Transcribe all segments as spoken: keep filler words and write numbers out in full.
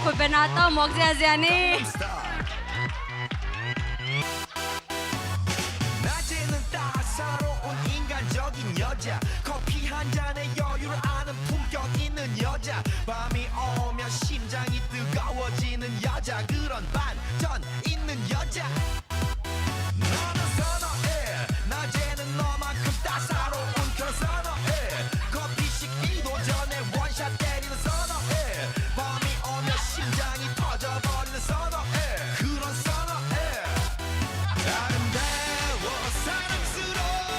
Khut beng a tawh muak ziazia ni. 낮에는 따사로운 인간적인 여자, 커피 한 잔에 여유를 아는 품격 있는 여자, 밤이 오면 심장이 뜨거워지는 여자, 그런 반전 있는 여자. 나는 선어해. 낮에는 너만큼 따사로운 그런 선어해. 커피 식기도 전에 원샷 때리는 선어해. 밤이 오면 심장이 터져버리는 선어해. 그런 선어해. 아름다워, 사랑스러워.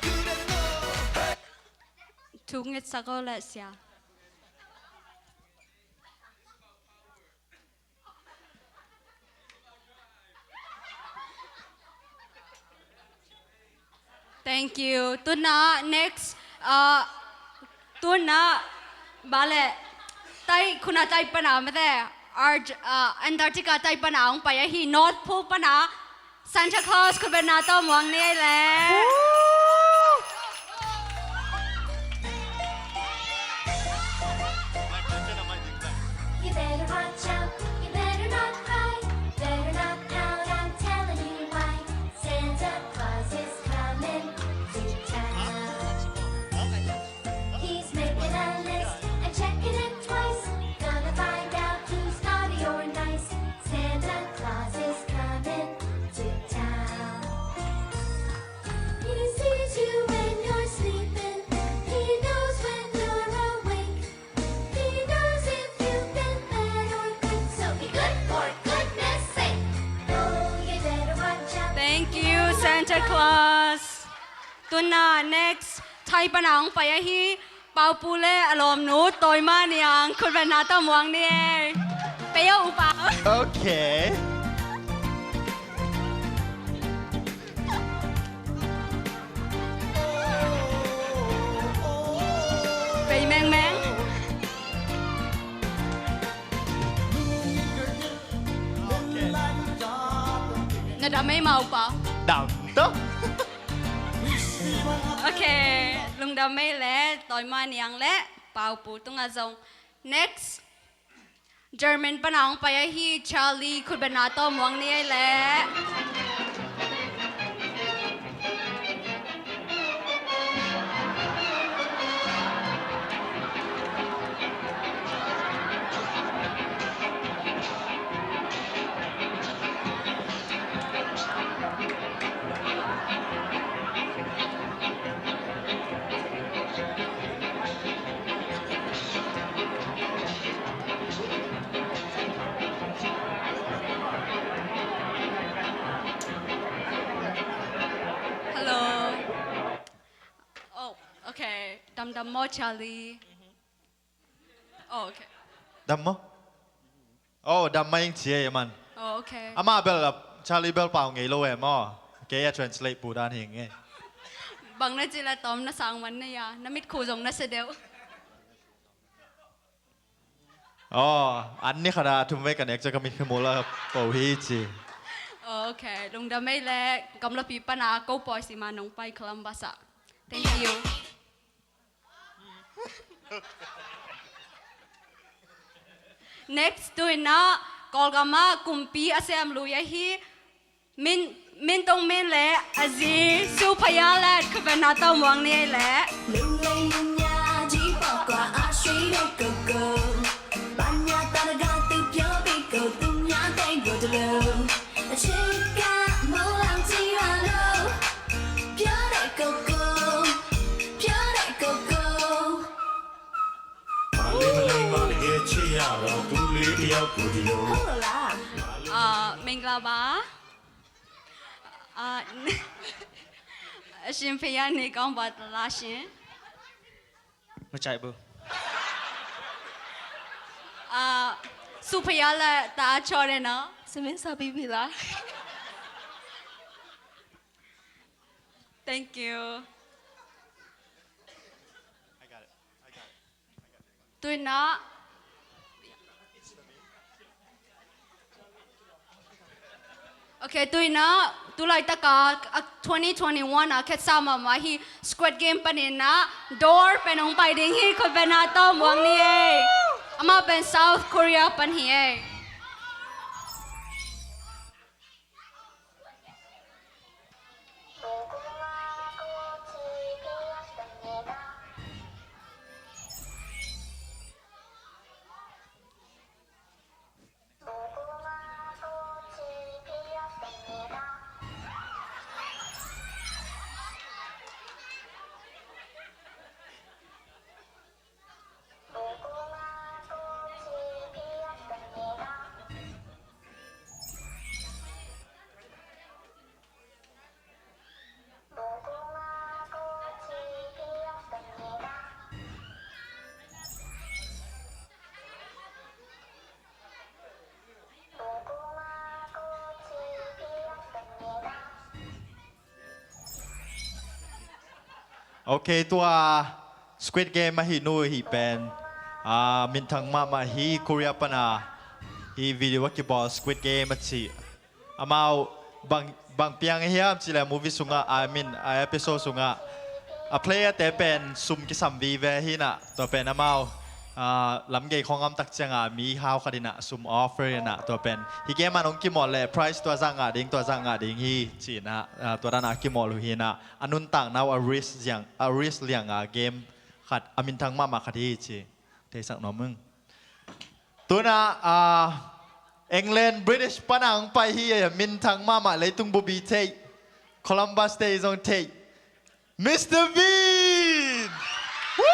그래 너. Thuk ngetsak aw le sia. Thank you. Tuna next, uh, tuna bale tai khuna tai pana mate, Arj-, uh, Antarctica tai pana hong pai ahi, North Pole pana Santa Claus khut beng a tawh muak ni ei le. You better watch out, you better not cry, better not pout, I'm telling you why. Santa Claus is coming to town. He's making a list and checking it twice. Gonna find out who's naughty or nice. Santa Claus is coming to town. He sees you when you're sleeping. He knows when you're awake. He knows if you've been bad or good. So be good for goodness sake. Oh, you better watch out. Thank you, Santa Claus. Tuna next, Thai pana hong pai ahi, Paupu le a lawmnu Tawima Niang khut beng a tawh muak ni ei. Pei aw upa. Okay. Pei mengmeng. Na dam ei ma upa. Dam to. Okay, lungdam ei le Tawima Niang le Paupu tungah zong. Next, German pana hong pai ahi Charlie khut beng a tawh muak ni ei le. Hello. Oh, okay. Damdam maw, Charlie? Oh, okay. Dam maw? Oh, dam mah ing ci ei a man. Oh, okay. Amah bel, Charlie bel pau ngei lo e maw. Kei a translate pu dan hi ing e. Bang na ci le tawm na sang man na hia, na mitkhu zong na sia deuh. Oh, an ni khat a thum vei ka nek ciang ka mitkhu mul a po hi ci. Oh, okay. Lungdam ei le, gamlapi pana ko pawi si ma nong pai Columbus ah. Thank you. Next, tu-in ah Kawlgam ah kumpi a sem lui ahi Min, Min Tong Min le a zi Su Phaya le khut beng a tawh muak ni ei le. Hello 啦。 အာ၊ မင်္ဂလာပါ။ အာ၊ အရှင်ဖယားနေကောင်းပါသလားရှင်။ မကြိုက်ဘူး။ အာ၊ ဆူဖယားလည်းတအားချောတယ်နော်။ စမင်းစာပြီးပြီလား။ Thank you. I got it. I got it. Tu-in ah, okay, tu-in ah, tu laitak a, a twenty twenty-one a khetsa mahmah hi Squid Game panin ah Dor pen hong pai ding hi, khut beng a tawh muak ni ei. Amah pen South Korea pan hi ei. Ok, tua Squid Game ahi nu hi pen, ah, minthang mahmah hi. Korea pana hi video a kibawl Squid Game a ci. Amau bang, bang piang a hiam cileh movie sungah, I mean, a episode sungah a player te pen sum kisam vive hi na, tua pen amau, ah, lamgei khawngam tak ciangah mi hau khat inah sum offer inah, tua pen hi game ah nong kimawl leh prize tua zah ngah ding, tua zah ngah ding hi ci inah, ah, tua danah a kimawl uh hi inah, a nuntakna uh a risk ziang, a risk liang a game khat, a minthang mahmah khat hi ci. Theisak nuam ung. Tuna, ah, England, British pana hong pai hi, minthang mahmah, leitung bubi thei, Columbus Day zong thei, Mister Bean! Woo!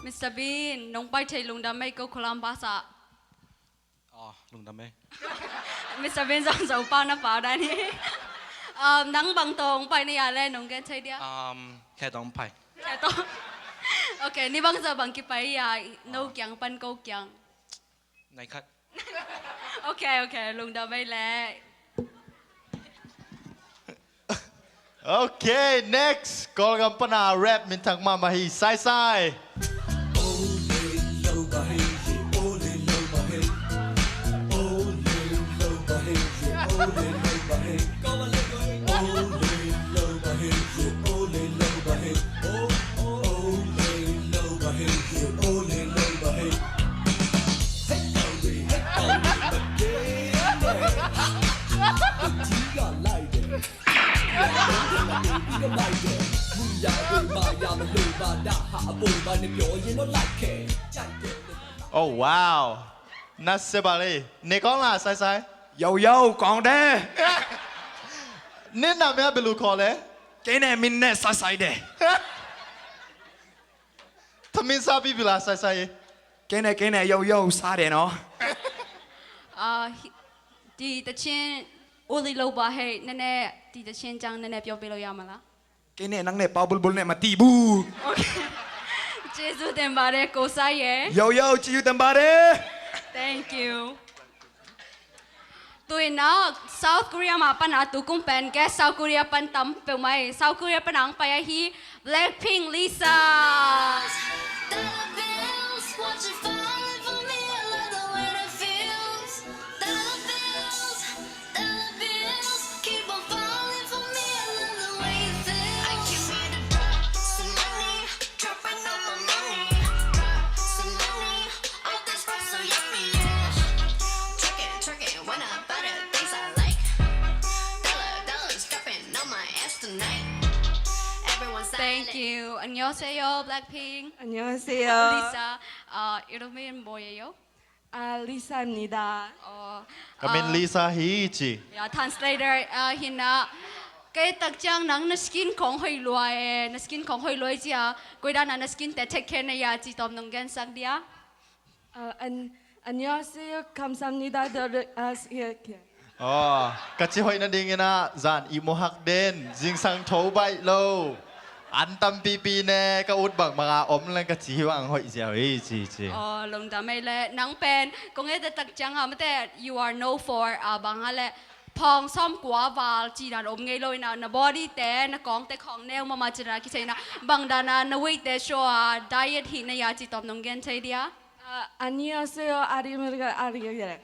Mister Bean, nong pai thei lungdam ei ko Columbus ah. Aw, lungdam ei. Mister Bean zong Zopa na pau dan hi. Um, nang bang tawh hong pai na hia le, nong gen thei dia? Um, khe tawh hong pai. Khe tawh. Ok, ni bangzah bang kipai hia, no kiang pan ko kiang? Nai khat. Ok, ok, lungdam ei le. Ok, next. Kawlgam pana rap minthang mahmah hi, Saisai. Oh, wow. Na se bali. Ne kong la, Saisai? Yo, yo, kong de. Ne na mea belu kong le? Kei ne min ne Saisai de. Thamin sa pi bila, Saisai? Kei ne, kei ne, yo, yo, sa de no. Ah, hi-, ti ta chin, uli lo ba hei, ne ne, ti ta chin jang, ne ne pyo pelo ya mala. Kei ne nang ne pau bulbul ne mati bu. Ok. Jesu temba de ko sa ye. Yo, yo, Jesu temba de. Thank you. Tuina South Korea mah pana tu kung pen guest South Korea pan tam peuhmah hi. South Korea pana hong pai ahi Blackpink Lisa. Thank you. 안녕하세요, Blackpink. 안녕하세요. Lisa, uh, 이름은 뭐예요? 아, 리사입니다. 어, Ka min, 아, Lisa hi ci. Ya, translator, uh, hina. Kei tak ciang nang na skin kong hoih lua e, na skin kong hoih lua e cia. Koi dan a na skin te take care na ya ci tawm nong gensak dia. 아, 안, 안녕하세요. 감사합니다. 더, 아, 이렇게. Aw, ka ci hoih nadingin ah zan ihmu hak den, zingsang tho baih lo. An tampipi ne ka ut bangbang a om leng ka ci hi bang hoih ziau hi ci ci. Aw, lungdam ei le, nang pen kong et taktak ciang a mate, you are no for a bang a le, pawng sawm kua val ci dan om ngei lo ina, na body te na kawng te khawng neu mahmah ci dan a kithei ina, bang dan a na weight te show a diet hi na ya ci tawm nong gen thei dia. Ah, a ni a se o a ri me ka a ri ke.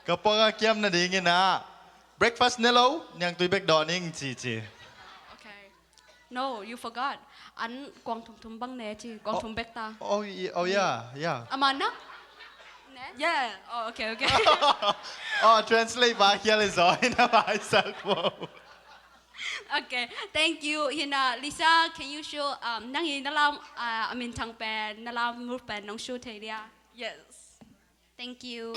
Ka pawng a kiam nading ina, breakfast ne lo, niangtui bek dawn ing ci ci. Okay. No, you forgot. An kuang thum thum bang ne ci, kuang thum bek ta. Oh, i- oh yeah, yeah. Ama na? Ne? Yeah. Oh, okay, okay. Oh, translate ba kia le zoi na ba sa ko. Okay, thank you. Hina, Lisa, can you show, um, nang i na lam, uh, a minthang pen, na lam move pen nong show thei dia? Yes. Thank you.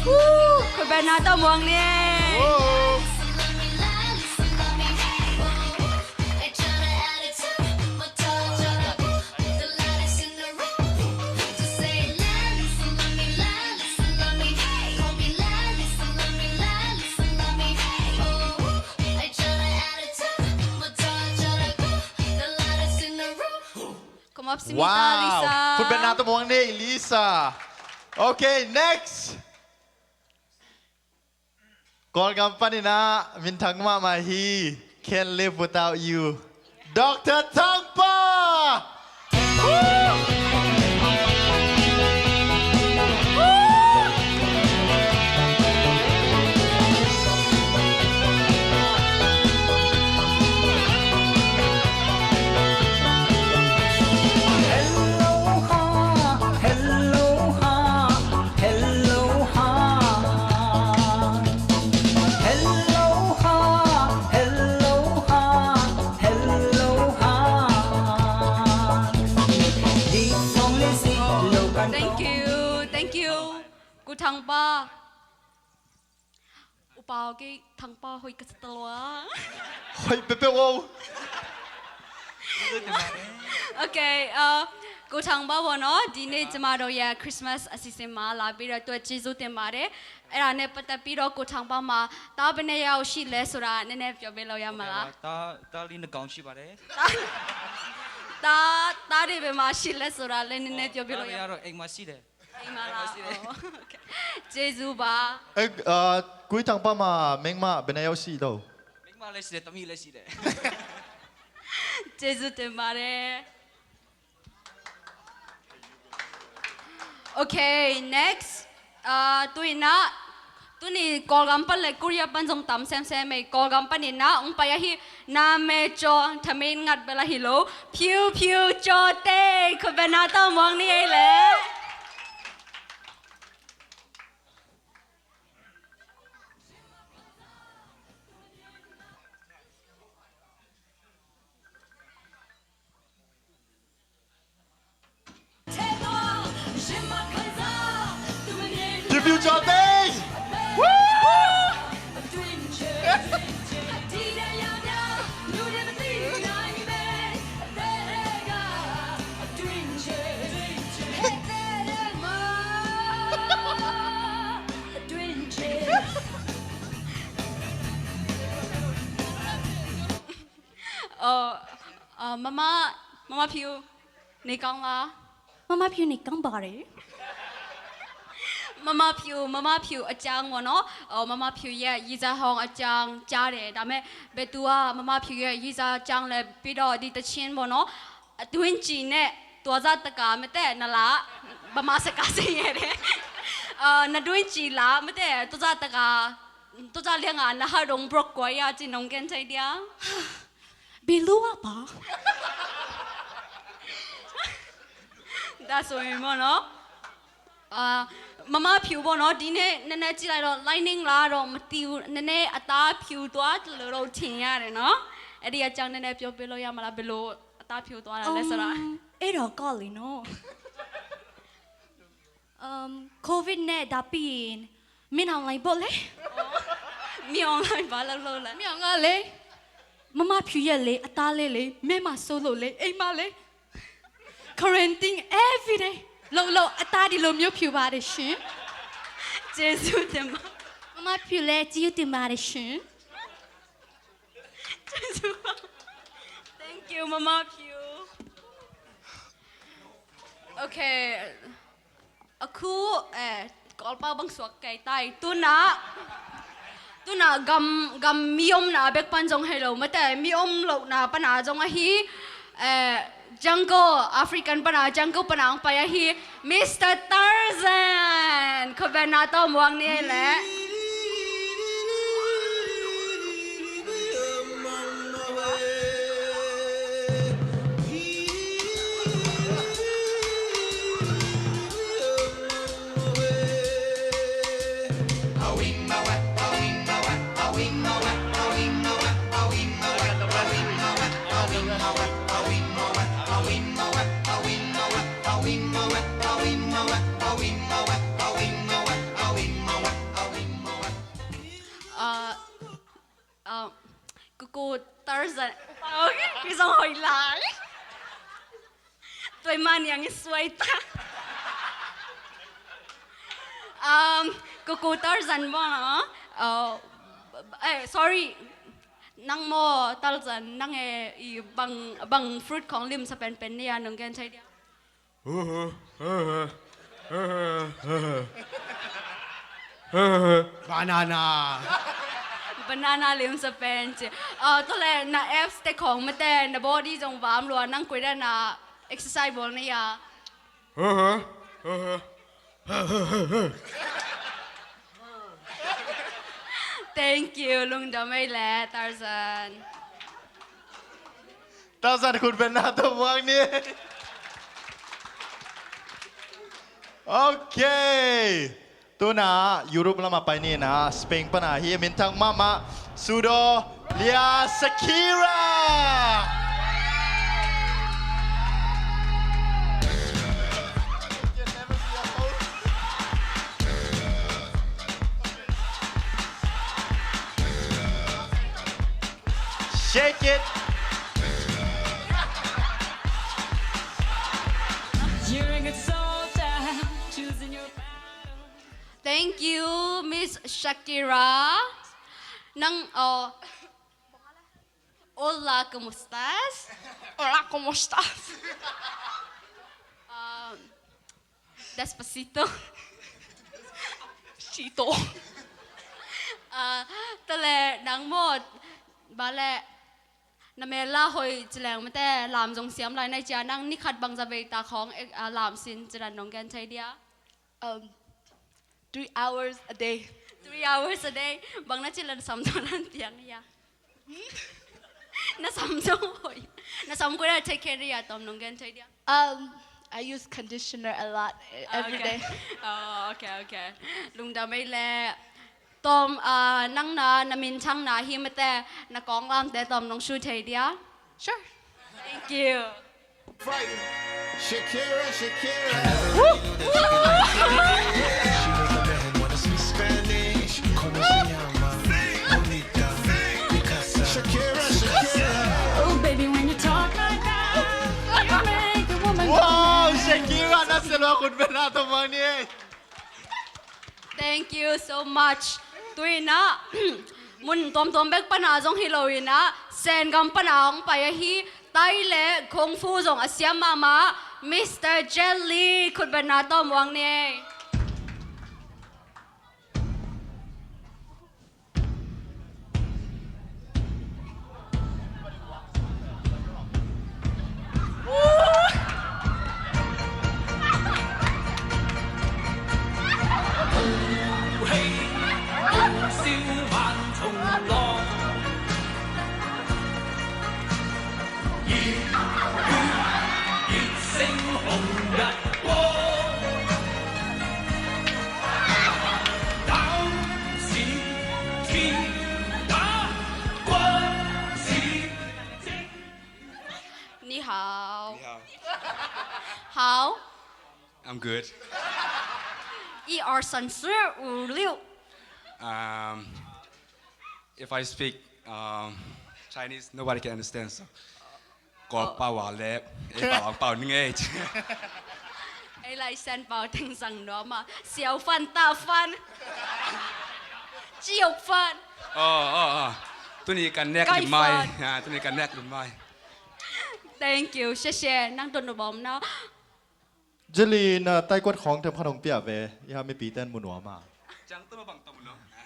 Woo! Khut beng na tawh muang ni. Woo! Kumap simi ta, Lisa. Wow! Khut beng na tawh muang ni, Lisa. Okay, next. Kawlgam panin ah minthang mahmah hi. Can't live without you. Doctor Thangpa! Thank you, thank you. Gu Thangpa. Upa kei Thangpa hoih ka sa ta lua. Hoih peuhpeuh o. Okay, uh, Gu Thangpa bo no, di ne cima do ya Christmas a sisim ma la pi do tua cizu te ma de. Era ne pata pi do Gu Thangpa ma ta bene ya o shi le sura ne ne pyo be lo ya ma la. တာ၊ တာ၊ လီ၊ နှစ်ကောင်ရှိပါတယ်။ တာ၊ တာ၊ တာတွေပဲမှာရှိလဲဆိုတာလဲနည်းနည်းပြောပြလို့ရ။ တာတွေကတော့အိမ်မှာရှိတယ်။ အိမ်မှာလား။ အိမ်မှာရှိတယ်။ Oh, okay. ကျေးဇူးပါ။ အဲ၊ အာ၊ ကိုကြီးထောင်ပါမှာမိန်းမဘယ်နှစ်ယောက်ရှိတော့။ မိန်းမလည်းရှိတယ်၊ သမီးလည်းရှိတယ်။ ကျေးဇူးတင်ပါတယ်။ Okay, next. Ah, tu in ah, tuni Kawlgam pan le Korea pan zong tam semsem ei. Kawlgam panin ah hong pai ahi, na me caw thamen ngat bel ahi lo, Phiu Phiu Caw Tei, khut beng na tawh muang ni ei le. Phiu Phiu Caw Tei! Woo! Oh, uh, Mama, Mama Phiu, နေကောင်းလား။ Mama Phiu နေကောင်းပါတယ်။ Mama Phiu, Mama Phiu အကြောင်းပေါ့နော်။ အော်၊ Mama Phiu ရဲ့ရည်စားဟောင်းအကြောင်းကြားတယ်။ ဒါပေမဲ့ ဘယ်သူက Mama Phiu ရဲ့ရည်စားအကြောင်းလဲ၊ ပြီးတော့ ဒီသီချင်းပေါ့နော်။ အတွင်းကျည်နဲ့ သွားစတကာ မတည့်နလား။ ဗမာစကားဆင်ရတယ်။ အာ၊ နတွင်းကျည်လား၊ မတည့် သွားစတကာ၊ သွားစလျက်ငါ နဟတ်တုံ broke ကွာရ ကျင် နုံကင်ထိုင်တရား။ ဘယ်လိုပါ။ ဒါဆိုရင်ပေါ့နော်။ အာ၊ Mama Phiu ပေါ့နော်။ ဒီနေ့နည်းနည်းကြည့်လိုက်တော့ lightning လားတော့မသိဘူး။ နည်းနည်းအသားဖြူသွားတယ်လို့တော့ထင်ရတယ်နော်။ အဲ့ဒီအကြောင်းနည်းနည်းပြောပြလို့ရမလား။ ဘယ်လိုအသားဖြူသွားတာလဲဆိုတာ။ အမ်၊ အဲ့တော့ကလေနော်။ အမ်၊ COVID နဲ့ဒါပြီးရင် မင်းအောင်လှိုင်ပေါ့လေ။ မင်းအောင်လှိုင်ဘာလုပ်လို့လဲ။ မင်းအောင်ကလေ Mama Phiu ရဲ့လေ အသားလေးလေ မဲမှာစိုးလို့လေ အိမ်မှာလေ quarantine every day. လို့လို့အသားဒီလိုမျိုးဖြူပါတယ်ရှင်။ ကျေးဇူးတင်ပါ။ မမဖြူလဲကျေးဇူးတင်ပါတယ်ရှင်။ ကျေးဇူးပါ။ Thank you မမဖြူ။ Okay. အခုအဲ Kawlpau bang suak kei tai. Tu-in ah, tu-in ah gam, gam mi omna bek pan zong hi lo mate, mi om lohna pana zong ahi, eh, jungle, African pana, jungle pana hong pai ahi Mister Tarzan. Khutbetna tawm uang ni ei leh. Ah, ah, Kuku Tarzan. Okay, kizong hoih lai. Tua i mah niang i suai ta. Um, Kuku Tarzan bang ah. Uh, eh, sorry. Nang maw Tarzan, nang e i bang, bang fruit khawng limsa penpen ni a nong gen thei dia? Banana. Banana limsa pen ci. Uh, tua leh na abs te khawng mate, na body zong vam lua, nang koi dan a exercise bawl na hia? Thank you, lungdam ei leh Tarzan. Tarzan khutbetna tawm uang ni. Okay. Tu-in ah Europe lamah pai ni in ah, Spain pana hi, a minthang mahmah Sudo Lia Shakira. Shake it. You're a good soldier, choosing your battle. Thank you, Miss Shakira. Nang, oh, hola, ¿cómo estás? Hola, ¿cómo estás? Um, Despacito. Sito. Ah, tua leh nang maw, bang leh, na mel la hoih ci leng mate, lam zong siam lai na hia, nang ni khat bangzah vei ta khawng, eh, ah, lam sin ci dan nong gen thei dia? Um, three hours a day. Three hours a day. Bang na ci leh na sam zong lan piang hia? Na sam zong hoih. Na sam koi dan take care hia, tawm nong gen thei dia? Um, I use conditioner a lot, eh, every day. Okay. Oh, okay, okay. Lungdam ei leh. Tawm, ah, nang na, na minthang na hi mate, na kawng lamte tawm nong shu thei dia? Sure. Thank you. Shakira, Shakira. She make a man wanna speak Spanish. ¿Cómo se llama? Bonita. Picasa. Shakira, Shakira. Oh, baby, when you talk like that, you make a woman go mad. Wow, Shakira, na selua khutbetna tawm uang ni. Thank you so much. Tu-in ah, mun tuamtuam bek pana zong hi lo-in ah, Sen gam pana hong pai ahi, tai leh kung fu zong a siam mahmah, Mister Jet Li, khutbetna tawm uang ni. Ni hao. Ni hao. How? I'm good. Er san si u liu. Um, if I speak, um, Chinese, nobody can understand, so. Kawlpau a leh, eh, pau ang pau ning ei. Ei lai San Pau teng zang nuam a, Siau Fan, Ta Fan, Ciuk Fan. Oh, oh, oh. Tuni kan nek lim mai. Ah, tuni kan nek lim mai. Thank you. 谢谢. นั่งตรงๆ นะ. Jelly, na taekwondo khawng themkhat hong pia ve. Ya, mipi ten mu nuam a.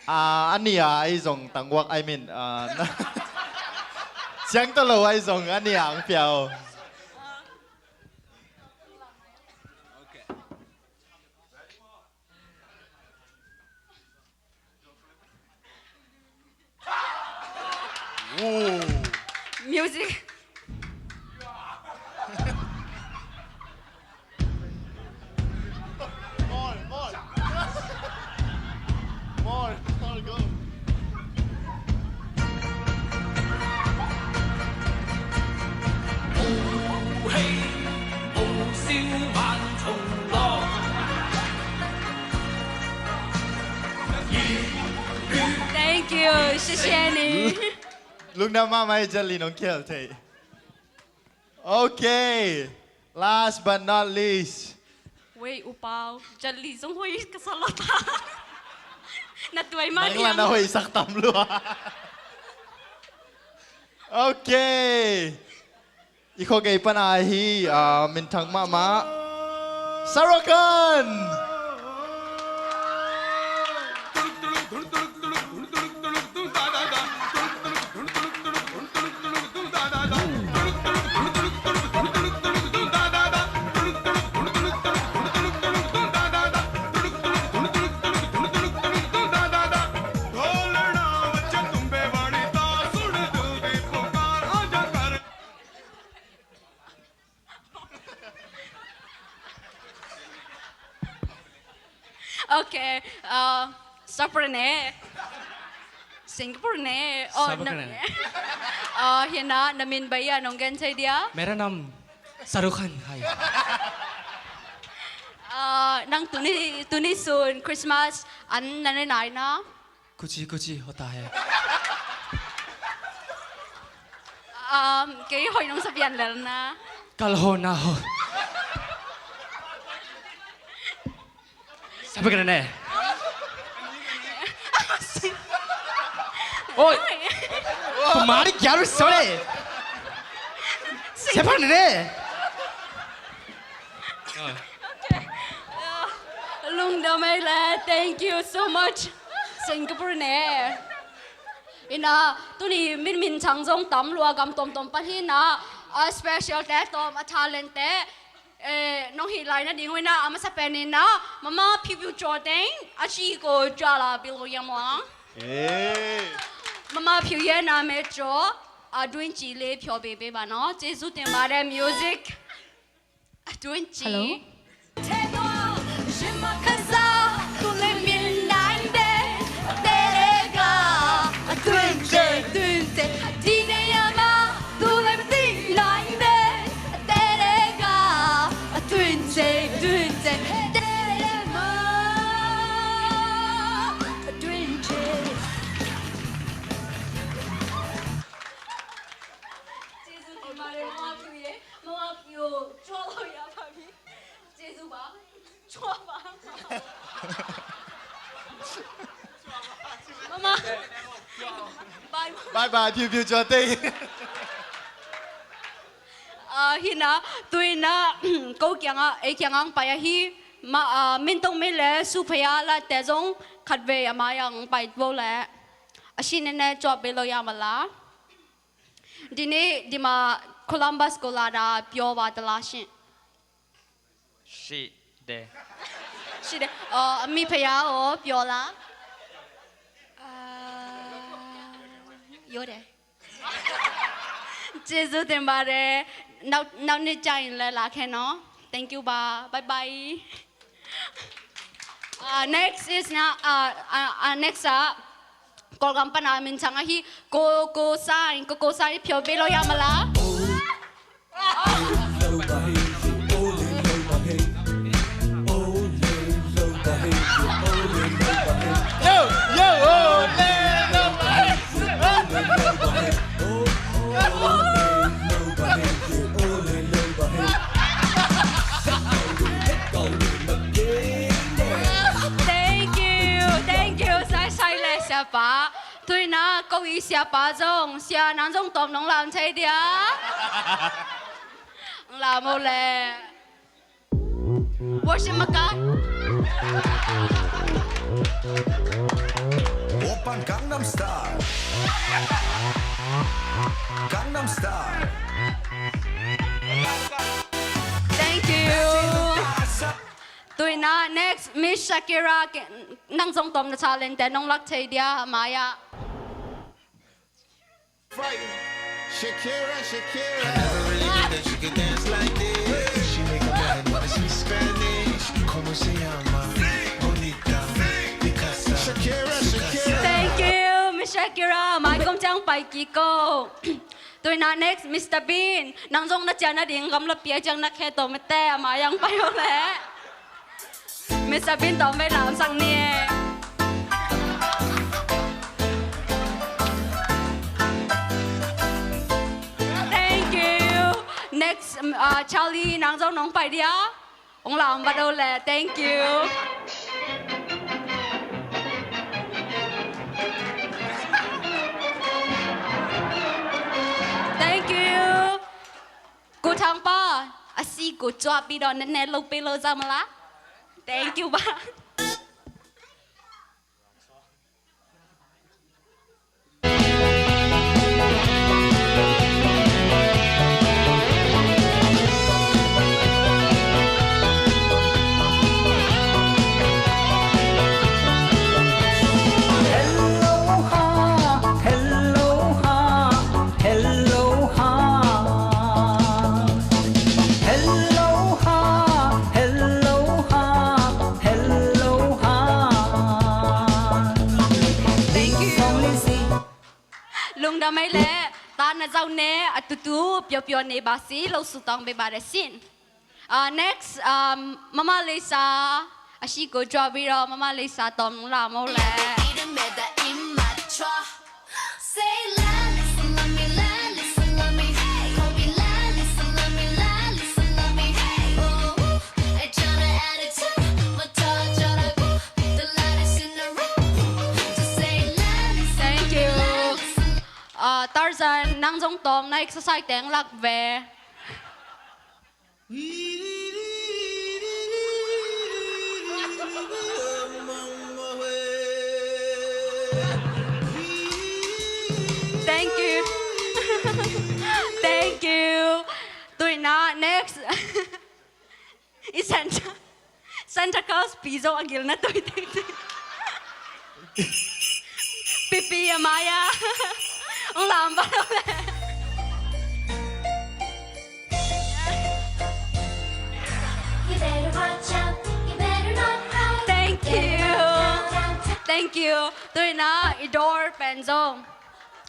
Ah, a nih a ei zong tangwak, I mean, ah, na, ciang tawh lo ei zong a nih a hong pia o. Music. More, more. More, more, go. Thank you. 谢谢你. Lungdam mahmah hi, Jelly, nong khel thei. Okay. Last but not least. Wei, U Pau, Jelly zong hoih ka sa lo ta. Na tuai mah diam. Nang la na hoih sak tam lua. Okay. I khua gei pan a hi, ah, minthang mahmah. Sarokan! Okay, uh, Singapore ne. Singapore ne. Oh, Singapore ne. Uh, hi na, na min bang a nong gen thei dia? मेरा नाम शाहरुख खान है. Uh, nang tuni, tuni sun Christmas an na ne nai na? कुछ कुछ होता है. Um, kei hoih nong sa pian lel na. कल हो ना हो. Singapore ne. Oi. तुम्हारी ग्यारह सौ है. Singapore ne. Okay. Uh, lungdam ei le. Thank you so much. Singapore ne. Hi na, tuni min minthang zong tam lua, gam tomtom pan hi na, a special te tawm, a talent te, eh, nong hih lai nading uh hi na, a masa pen hi na, Mama Piu Piu Caw teng, a ci ko ca la bilo yam wang. Eh. Mama Piu ye na me caw, a duin ci le pio bebe ba no, ကျေးဇူးတင်ပါတယ် music. Hello. Mama. Bye bye, Piu Piu Caw teng. Ah, hi na, tu in na, ko kiangah, ei kiangah hong pai ahi, ma, ah, min tong mi le, su phaya la te zong khatvei a mai ah hong pai bo le. A si ne ne caw bei lo ya ma la. Dini, dima Columbus ko la da pyo ba ta la si. Shi de. Shi de. Oh, mi phaya o pyo la. Ah, yo de. ကျေးဇူးတင်ပါတယ်. Nau, nau ni cha in le la khe no. Thank you ba. Bye bye. Uh, next is na, uh, uh, uh, next, uh, Kawlgam pan a minthang ahi, Ko Ko Sa in, Ko Ko Sa in pyo bei lo ya ma la. Yo, yo, oh, le, lo, ba, hey. Siapa, tuina ko i siapa zong, sia nang zong tawm nong lam thei dia. Lam o le. Worship maka. Oppan Gangnam Style. Gangnam Style. Thank you. Tuina next, Miss Shakira, nang zong tawmna challenge te nong lak thei dia, a mai-ah. Shakira, Shakira. I never really knew that she could dance like this. She make a man wanna speak Spanish. ¿Cómo se llama? Bonita. Picasa. Shakira, Shakira. Thank you, Miss Shakira. Mai kum ciang pai kiko. Tuina next, Mister Bean. Nang zong na cian na ding gamlapi a ciang na khe to mete, a mai-ah pai o le. Mister Bean tawm vei lamsak ni. Thank you. Next, um, uh, Charlie, nang zong nong pai dia. Ong lam bat o le. Thank you. Thank you. Ku Thang pa, a si ku cuah pi dawn ne ne lo pe lo za ma la. Thank you ba. Hello ha, hello ha, hello ha. Hello ha, hello ha, hello ha. Thank you. Lungdam ei le, ta na zau ne, a tutu, pio pio ne ba si, lo su tong be ba de sin. Uh, next, um, Mama Lisa, a si ko jua biro, Mama Lisa tawm lam o le. Thank you. Uh, Tarzan, nang zong tawm na exercise teng lak ve. Thank you. Thank you. Tuina, next. I Santa, Santa Claus pi zo a gil na toi teng teng. Pipi a mai-ah. Ong lam ba lo le. Thank you. Thank you. Tuina i door pen zong.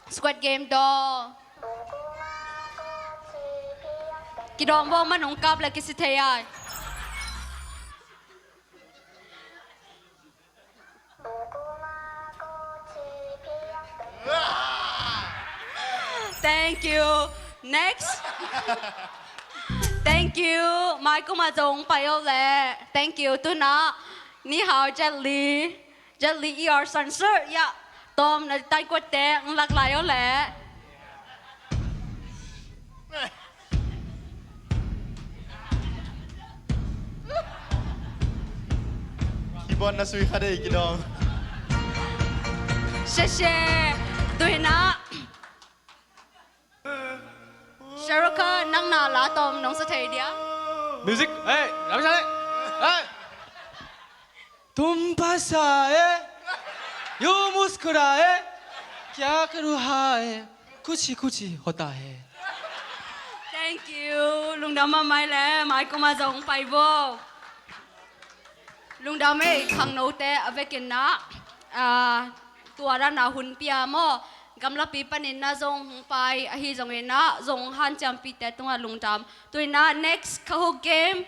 Squid Game door. Kidawm vawng man ong kap le kisi thei ai. Thank you. Next. Thank you. Mai kuma zong pai o le. Thank you. Tuna. Ni hao, Jet Li. Jet Li, i or san sur. Ya. Tom na tai kuat te. Ng lak lai o le. Keyboard na sui kha dei kidawm. Sheshe. Tuina. Sharuka, nang na la tawm nong sa thei dia. Music. Hey, lam sa le. Hey. तुम पास आए, यूं मुस्कुराए, क्या करूँ हाय, कुछ ही कुछ ही होता है. Thank you. Lungdam mahmah ei le, mai kuma zong pai vo. Lungdam ei, khangnote a vekin na, ah, tua dan a hun pia maw, gamlapi panin na zong hong pai, ahi zongin na zong hanciampite tungah lungdam. Tuina next Kahoot game.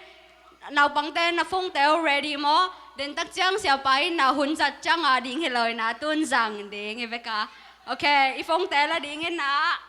Naupangte na phone-te uh ready maw? Dentak ciang siapa in na hun zat ciang a ding hi lo in na tun zang ding hi vek a. Ok, i phone-te la ding in na.